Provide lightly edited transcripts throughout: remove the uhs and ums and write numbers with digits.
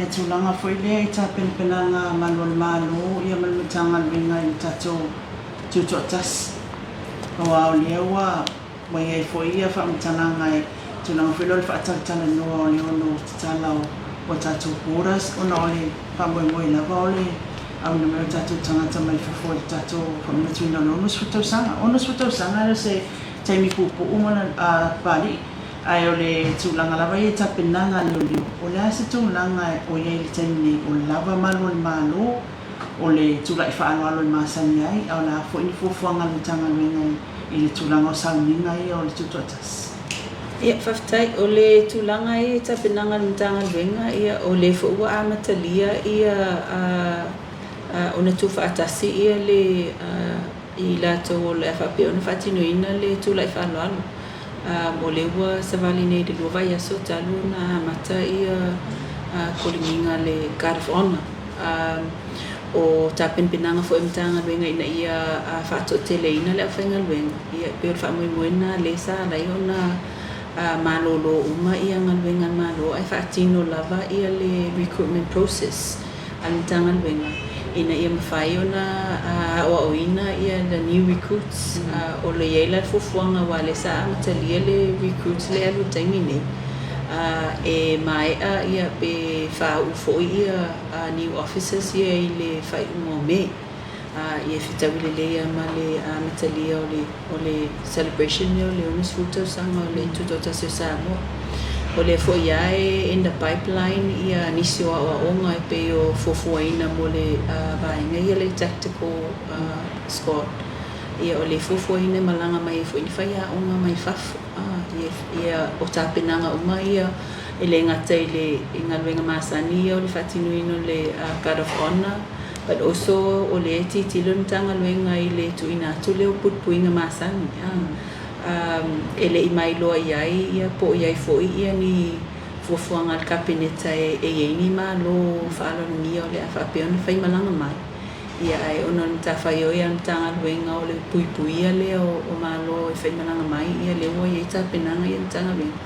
le tulaga foi lea i tapenapenaga a Malu o le Malo ma le Matagaluega i le tatou tutoatasi, aua o lea ua i ai foi ia faamatalaga i tulaga foi lea o le faatalatalanoa o le ono tatala o tatou borders ona o le faamoemoe lava o le auina mai o tatou tagata mai fafo i le tatou faamanatuina o le 60 tausaga. 60 tausaga e le o se taimi puupuu ma Papalii. Ae o le tulaga lava ia i tapenaga a leoleo, o le a se tulaga o i ai i le taimi nei, o lava malu o le Malo, o le tulai faaaloalo e masani ai, a o le a foi ni fuafuaga a le Matagaluega i le tulaga o sauniga ia o le tutoatasi? Ia, faafetai. O le tulaga ia i tapenaga a le Matagaluega, ia, o lea foi ua amatalia ia ona tuufaatasi ia le i latou o le a faapea ona faatinoina le tulai faaaloalo. O lea ua savali nei i le 2 vaiaso talu ona amata ia koligiga a le Guard of Honour. O tapenapenaga foi a le Matagaluega ina ia faatoateleina le aufaigaluega, ia e pei o le faamoemoe lena lea sa ala ai ona malolo uma ia galuega a le Malo ae faatino lava ia le recruitment process a le Matagaluega ina ia mafai ona aoaoina ia the new recruits. O lo o i ai la le fuafuaga aua o lea sa amatalia le recruits lea e alu i le taimi nei, e maea ia pe faauu foi ia new officers ia i le faaiuga o Me. Ia fetaui lelei lava ma le amatalia o le celebration lea o le 60 tausaga o le Tutoatasi o Samoa. O lea foi lava e in the pipeline ia nisi o aoaoga e pei o fuafuaina mo le vaega ia le tactical squad. Ia o lea e fuafuaina e malaga mai ai foi ni faiaoga mai fafo. Ia o tapenaga uma ia e le gata i le galuega masani ia o le faatinoina o le Guard of Honour, but also o lea e tilotilo le Matagaluega i le tuuina atu lea o puipuiga masani. E le i mailoa i ai ia po o i ai foi ia ni fuafuaga a le Kapeneta e i ai ni malo faaaloalogia o le a faapea ona faimalaga mai. Ia ae ona o le matafaioi a le Matagaluega o le puipuia lea o malo e faimalaga mai, ia lea ua i ai tapenaga ia a le Matagaluega.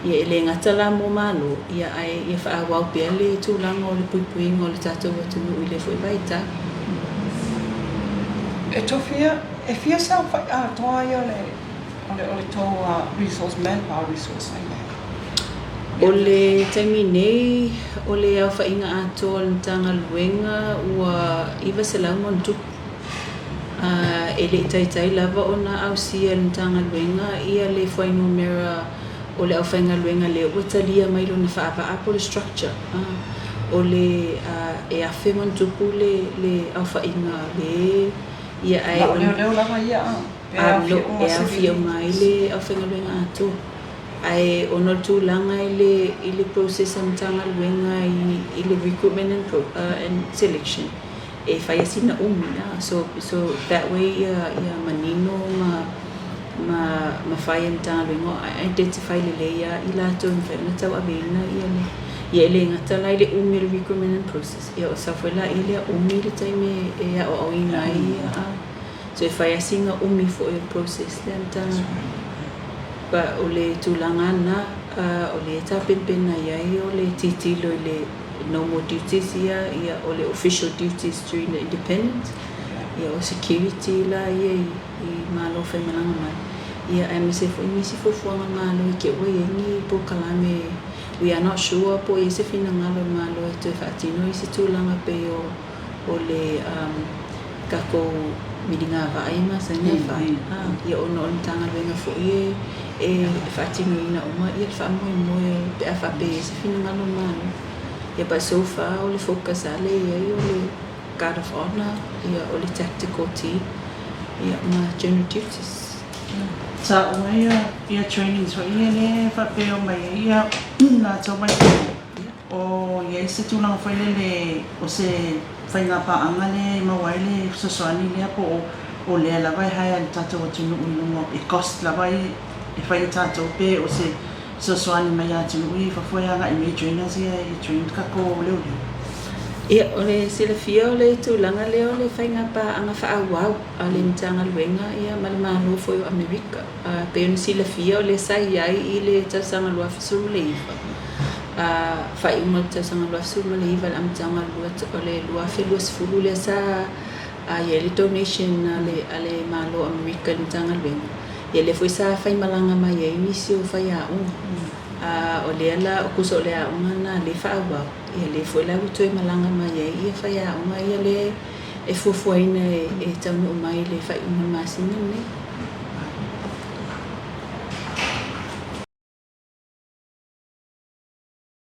Ia e le gata la mo malo, ia ae ia faaauau pea le tulaga o le puipuiga o le tatou atunuu i lea foi vaitau. E Tofia, e fia saofai atoa ia o le o le tou resource, manpower resource ai nei? O le taimi nei, o le aofaiga atoa o le Matagaluega ua 900+. E le i taitai lava ona ausia e le Matagaluega ia le fuainumera o le aufaigaluega lea ua talia mai lona faavaa po o le structure. O le e 1000+ le aofaiga le ia ae Na o leoleo lava ia pe aofia uma e aofia uma ai le aufaigaluega atoa. Ae ona o le tulaga i le process a Matagaluega i le recruitment and selection, e fai sina umi. So that way ia manino ma fai e Matagaluega identify lelei lava i latou e mafai ona tauaveina ia le ia e le gata la i le umi o le recruitment and process, ia o sau foi la lea umi le taimi e aoaoina ai ia. So e fai lava sina umi foi o le process lea a Matagaluega. But o le tulaga lena o lea e tapenapena i ai o le tilotilo i le normal duties ia, ia o le official duties during the independence, ia o security la ia i malo faimalaga mai. Ia aemaise foi nisi fuafuaga a le Malo i te i ua i ai ni polokalame, we are not sure po o i ai se finagalo o le Malo e toe faatino isi tulaga pei o le tatou miligavaa ia masani ona fai. Ia ona o le Matagaluega foi e faatinoina uma ia le faamoemoe pe a faapea e i ai se finagalo o le Malo. Ia but so far o le focus lava lea e i ai o le Guard of Honour, ia o le tactical team, ia ma general duties. Taua ia trainings foi ia lea e faapea o mai ai ia latou mai fafo. O i ai se tulaga foi lele o se faiga paaga lea e maua ai le fesoasoani lea po o lea lava e hire le tatou atunuu i luga e cost lava e fai e tatou pe o se fesoasoani mai ia atunuu ia i fafo e agai mai trainers ia e train tatou leoleo. Ia, o le silafia o le tulaga lea o le faiga paaga faaauau a le Matagaluega ia ma le Malo foi o Amerika. Pei ona silafia o lea sa i ai i le tausaga 2019. Faaiuga o le tausaga 2019 i le amataga o le 2020 lea sa i ai le donation a le Malo o Amerika i le Matagaluega, ia lea foi sa faimalaga mai ai nisi o faiaoga. O lea la, tusa o le aoga lena lea e faaauau, ia lea foi la ua toe malaga mai ai ia faiaoga ia lea e fuafuaina e taunuu mai i le faaiuga o le masina lenei.